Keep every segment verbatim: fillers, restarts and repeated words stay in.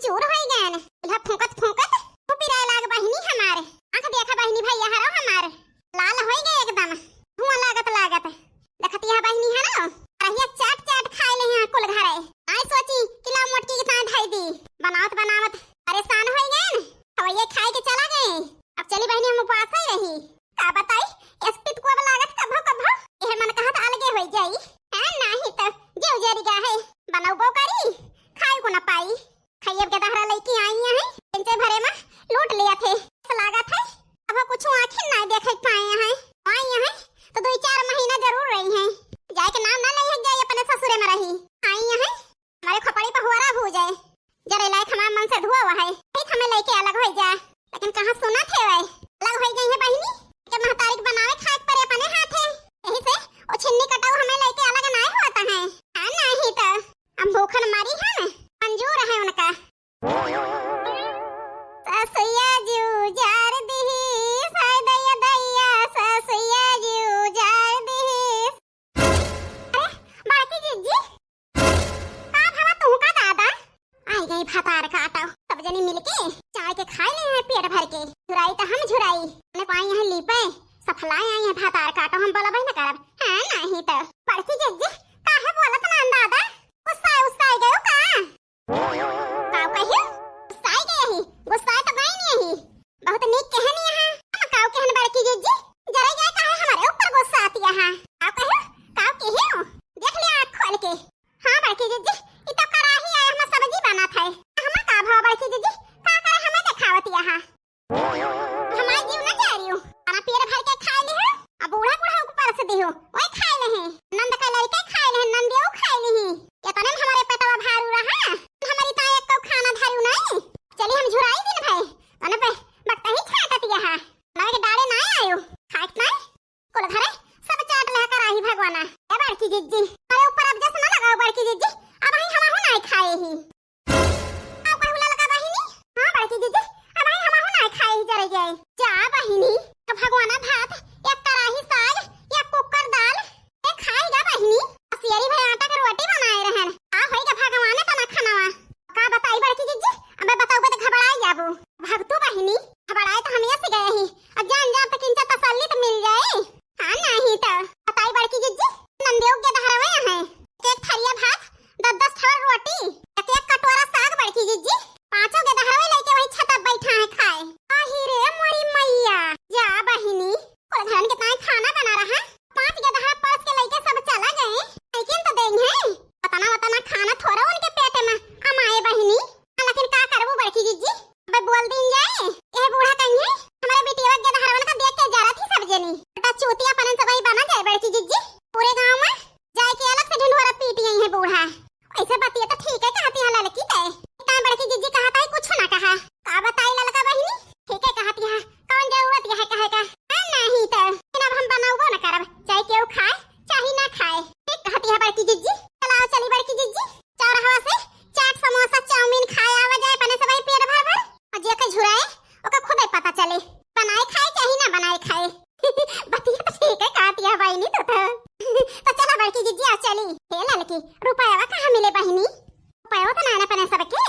चूर होइ गएन। चूल्हा फूंकत फूंकत मुँह पिराए लाग बहिनी हमार। आँख देखा बहिनी भइया हरौ हमार। लाल होइ गए एकदम। धुआं लागत लागत। देखत यह बहिनी है ना, रहिया चाट चाट खाए ले हैं कुल घरे। आए सोची कि ला मोटकी के ताए धई दी। बनावत बनावत परेशान होइ गएन। खवैये खाए के चला गए। अब चली बहिनी हम उपास ही रही। का बताई, एसपी को अब लागत कभो कभो। यह मन कहत अलगे होइ जाई। हैं, नाही त जेउ जरी गा है। बनौबो करी, खाए को न पाई। खइये के दहरा लइके आई हैं, इंचे भरे में लूट लिया थे। ऐसा लागत है, अब कुछ आँखें ना देखे पाए हैं। आई हैं, तो दो चार महीना जरूर रही हैं। जाए के नाम ना ले जाए, अपने ससुरे में रही। आई हैं, हमारे खोपड़ी पर हुआरा भू जाए। जरे लायक हमारे मन से धुआ हुआ है, ठीक हमें लेके अलग हो जाए। लेकिन कहाँ सुना थे वै? अलग होइ गई है बहिनी, के महतारी के बनावे खाए के परे अपने हाथे। यही से ओ छिन्नी कटाऊ हमें लेके अलग नाय होता है। हाँ, नाही तो हम भूखन मरी है, मंजूर है उनका। ससुया जी उजार दिहिस, हाय दैया दैया, ससुया जी उजार दिहिस। अरे, बड़की जिज्जी, का भवा तू का दादा? आई गई भतार काटो, सब जनी मिलके चाय के खाए ले हैं पेट भर के। झुराई तो हम झुराई, ने पाई यहाँ लीपे, सफलाए आई हैं भतार काटो, हम बोला भाई न करब। हाँ, नाही तो। बड़की जिज्जी, काहे बोलत ना दादा? गुस्सा, गुस्सा आई गयो का? काऊ कहियो? गुस्साए गए ही, गुस्साए तो गए नहीं ही। बहुत नीक कहनी है। हम काऊ कहन बड़की जिज्जी, जरे गए काहे हमारे ऊपर गुस्सा आती है? काऊ कहियो? काऊ कहियो? देख लिया आँख खोल के। हाँ बड़की जिज्जी, ई तो कराही आए हम सब्जी बनात है। हम का भाव बड़की जिज्जी, का करे हमें देखावती है? हमार जीव न जा रही हो। खाना पेट भर के खाए ले हो, अब बूढ़ा बूढ़ा को परस दी हो, वही खाए ले हैं। नंद का लड़के खाए ले हैं, नंदियो खाए ले हैं। इतने में हमारे पेटवा भारू रहा, हमारी ताई एक को खाना धरू नहीं। चली हम झुराई दिन भाई, तने पे बकता ही छाटत यहा। नवे के डाड़े ना आयो, खाट ना कुल घरे सब चाट ले कराही भगवाना। ए बड़की जिज्जी, अरे ऊपर अब जस ना लगाओ बड़की जिज्जी, अब ही हमाहू ना खाए ही। अब कहू ललका बहिनी? हाँ बड़की जिज्जी, अब ही हमाहू ना खाए ही जरे गए। जा बहिनी, तो भगवाना भात, एक कराही साग, एक कुकर दाल, ए खाई गा बहिनी। सियरी भर आटा के रोटी बनाए रहन। आ होई गा भगवान तना खानवा। का बताई बड़की जिज्जी, अब बताऊ बत घबराई जाबू। भगतू बहिनी, घबराए तो हम ऐसे गए ही। अब जान जा तक इंचा तसल्ली तो मिल जाए। हाँ, नाही तो। बताई बड़की जिज्जी, नंदियो के दहरवे हैं। एक एक थरिया भात, दस दस ठौर रोटी, एक एक कटोरा साग बड़की जिज्जी। पाँचों के दहरवे लेके वही छत पर बैठा है खाए। आही रे मोरी मैया, जा बहिनी, कुल घरन के ताई खाना बना रहा। पाँच के दहरा परस के लेके सब चला गए। लेकिन तो देंगे, पतना वतना खाना थोड़ा उनके पेट में अमाए बहिनी। लेकिन का करबू बड़की जिज्जी, अबे बोल दीन जाए, यह बूढ़ा कहीं है, हमारे बिटिया के दहरवन का देख के जरा थी सब जनी। बेटा चूतिया पनन से वही बना जाए बड़की जिज्जी, पूरे गांव में जाए के अलग से ढिंढोरा पीट गई है बूढ़ा। ऐसे बतिया तो ठीक है कहती है ललकी ते। इतना बड़की जिज्जी कहता है कुछ ना कहा। का बताई ललका बहिनी, ठीक है कहती है, कौन जरूरत यह कहे का? हाँ, नहीं तो। लेकिन अब हम बनाऊबो न करब, चाहे केहू खाए, चाहे ना खाए। ठीक कहती है बड़की जिज्जी। चलाओ चली बड़की जिज्जी, चौराहा से चाट, समोसा, चाउमीन खाए आवा जाए, अपने से वही पेट भर भर। और जे के झुराए, ओके खुदे पता चले, बनाए खाए चाहे ना बनाए खाए। बतिया तो ठीक है कहती है बहिनी तो, तो। तो चला बड़की जिज्जी आ चली। हे ललकी, रुपया कहाँ मिले बहिनी? रुपया तो ना अपने सबके।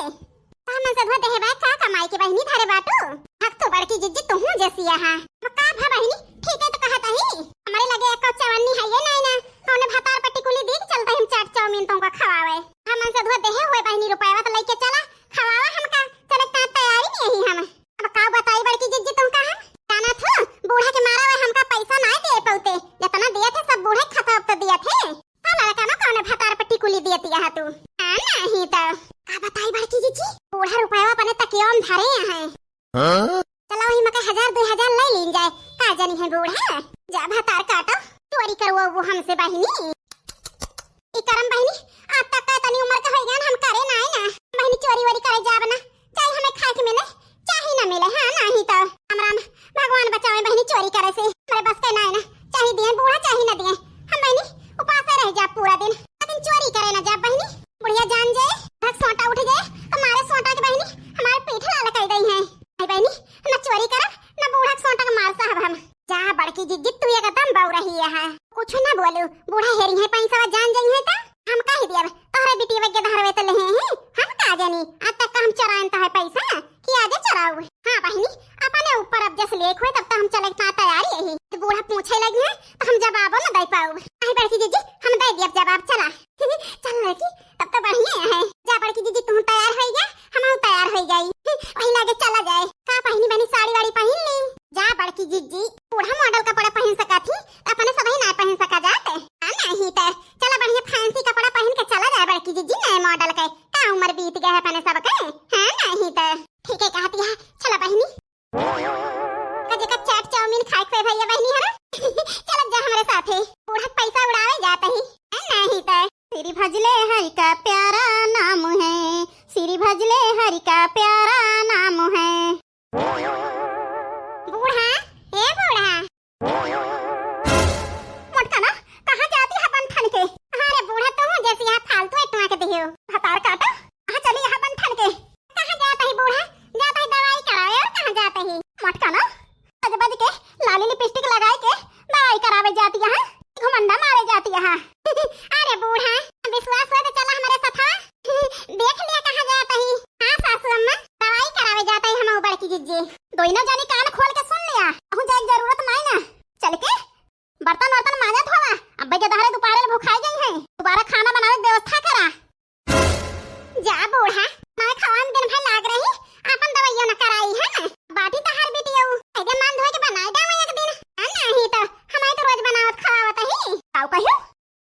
हमन से धो देहे बा का कमाई के बहिनी धरे बाटू? हक तो बड़की जिज्जी तुहू जैसी यहाँ। अब का भा बहिनी, ठीक है तो कहत ही। हमारे लगे एक चवन्नी है ये नहीं ना। हमने भतार पट्टी कुली दी के चलता हम चाट चाउमीन तुमको खवावे। हमन से धो देहे हुए बहिनी रुपया तो लेके चला, खवावा हमका। चले का तैयारी में ही हम। अब का बताई बड़की जिज्जी तुमका हम? जाना था, बूढ़ा के मारा हुए हमका पैसा ना दे पौते। जितना दिया थे सब बूढ़े खाता अब तो दिया थे। का लड़का ना कौने भतार पट्टी कुली दिया तिया तू? हाँ, नहीं तो। का बताई बड़की जिज्जी, बूढ़ा रुपया अपने तकिया में धरे हैं। हाँ? चला वही मका हजार दो हजार ले लीन जाए, का जानी है बूढ़ा। जा भतार काटो, चोरी करवो वो हमसे बहिनी। ई करम बहिनी, आज तक का तनी उम्र का होई गया ना, हम करे ना है ना। बहिनी चोरी वोरी करे जाब ना, चाहे हमें खाए के मिले, चाहे ना मिले, हाँ नहीं तो। राम राम, भगवान बचावे बहिनी चोरी करे से, हमारे बस के ना है ना, चाहे दिए बूढ़ा चाहे ना दिए, हम बहिनी उपास रह जा पूरा दिन, लेकिन चोरी करे ना जा बहिनी। बुढ़िया जान जाए, भग सोटा उठ जाए, तो मारे सोटा के बहिनी हमारे पीठ लाल कर दई है। नहीं बहिनी, ना चोरी करब, ना बूढ़ा के सोटा के मार साहब हम। जा बड़की जिज्जी, तू एकदम बऊ रही है, कुछ ना बोलू, बूढ़ा हेरी है पैसा जान जाई है तो हम कह दिया, तोहरे बिटिया के धरवे तो लेहे हैं, हम का जानी, आज तक का हम चोराइन त है पैसा कि आजे चोराउ? हाँ बहिनी, अपने ऊपर अब जस लेख हुए तब तो हम चले का तैयार ही। तो बूढ़ा पूछे लगी है तो हम जवाबो न दे पाउ। नहीं बड़की जीजी, हम दे दियब जवाब, चला। चल लड़की, तब तो बढ़िया है। जा बड़की जीजी, तू तैयार हो गया, हम तैयार हो गई। वही लागे चला जाए। का पहिनी बनी, साड़ी वाड़ी पहिन ली? जा बड़की जीजी, बूढ़ा मॉडल कपड़ा पहिन सका थी, अपने सबही ना पहिन सका जाते। हाँ, नहीं तो चला बढ़िया फैंसी कपड़ा पहिन के चला जाए बड़की जीजी, नए मॉडल के। का उम्र बीत गया है अपने सबके? हाँ, नहीं तो। ठीक है कहती है, चला बहिनी। का जेका चाट चाउमीन खाए के भैया बहिनी है ना? चलत जा हमरे साथे। बूढ़ा पैसा उड़ावे जात ही। नहीं तो। श्री भजले हरि का प्यारा नाम है, श्री भजले हरि का प्यारा नाम है। बूढ़ा, ए बूढ़ा। मोटका ना, कहाँ जाती है बन ठन के? अरे बूढ़ा, तू जैसे यहाँ फालतू है टुआ के दियो। भतार काटा, कहाँ चली यहाँ बन ठन के? कहाँ जात ही बूढ़ा? जात ही दवाई करावे, और कहाँ जात ही? मोटका ना, सज बज के लाली लिपस्टिक लगाए के दवाई करावे जाती है, घुमंडा मारे जाती है। अरे बूढ़ा, विश्वास हुआ तो चला हमरे साथ। देख लिया कहाँ जात ही। हाँ सासू अम्मा, दवाई करावे जात ही हम बड़की जीजी। दोनों जनी कान खोल के सुन लिया, कहूँ जाए के जरूरत नहीं ना। चल के बर्तन वर्तन मांजत हवा, अब्बे जदहरे दोपहरे ले भुखाई गई है, दोबारा खाना बनावे के व्यवस्था करा। जा बूढ़ा, मैं खवान दिन भर लाग रही, आपन दवाइयों न कराई है ना। बाटी तहार बिटियऊ, एदे मान धोए के बनाए दे एक दिन। आ, नहीं तो हमारे तो रोज बनावत खवावत ही। काऊ कहियो?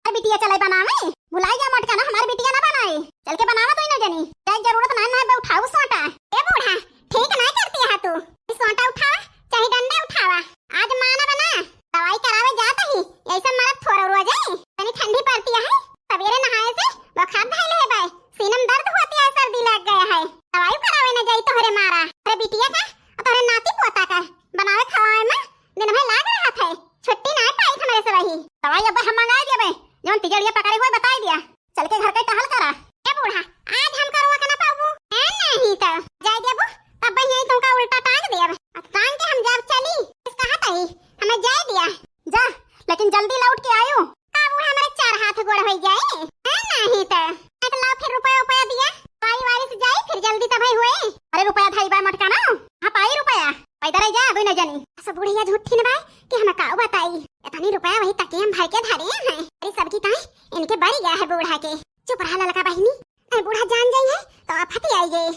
अरे बिटिया चले बनावे, भुलाई जा मोटका ना, हमार बिटिया ना बनाए। चल के बनावा दोनों जनी, जाए जरूरत ना, ना बे उठाऊ सोटा। ए बूढ़ा, ठीक नहीं करती है तू। ई सोटा उठावा, चाहे डंडा उठावा, आज माना बना। दवाई करावे जात ही, ऐसा मारत थोड़ा रोज है। तनी ठंडी पड़ती है, सवेरे नहाए से बुखार धइले है बाय, सीने में दर्द होती है, सर्दी लग गया है। दवाई करावे न जाई तोहरे मारा। अरे बिटिया का, और तोहरे नाती पोता का, बनावे खवावे में दिन भर लाग रहा था। छुट्टी ना पाई हमरे से वही। दवाई अब हम मंगाए देबे, जौन तिजड़िया पकड़े हुए बताई दिया। चल के घर के टहल करा। ए बूढ़ा, आज हमका रोक ना पाबू। ए नहीं तो जाए देबू, तब यही तुमका उल्टा टांग देब। अब टांग के हम जब चली, इस कहा तही, हमें जाए दिया। जा, लेकिन जल्दी लौट के आयो। का बूढ़ा हमारे चार हाथ गोड़ हो जाए? ए नहीं तो। नहीं तो लाओ फिर रुपया उपया दिया, वारी वारी से जाई, फिर जल्दी तब हुए। अरे रुपया धाई बा मोटका ना, हाँ पाई रुपया। पैदल ही जा, दोनों जनी। सब बुढ़िया झूठी न बाय कि हम का बताई। इतनी रुपया वही तकिया में भर के धरे हैं। अरे सबकी ताई इनके बरी गया है बूढ़ा के। चुप रहा ललका बहिनी, नहीं बूढ़ा जान जाई है तो आफत ही आई गई।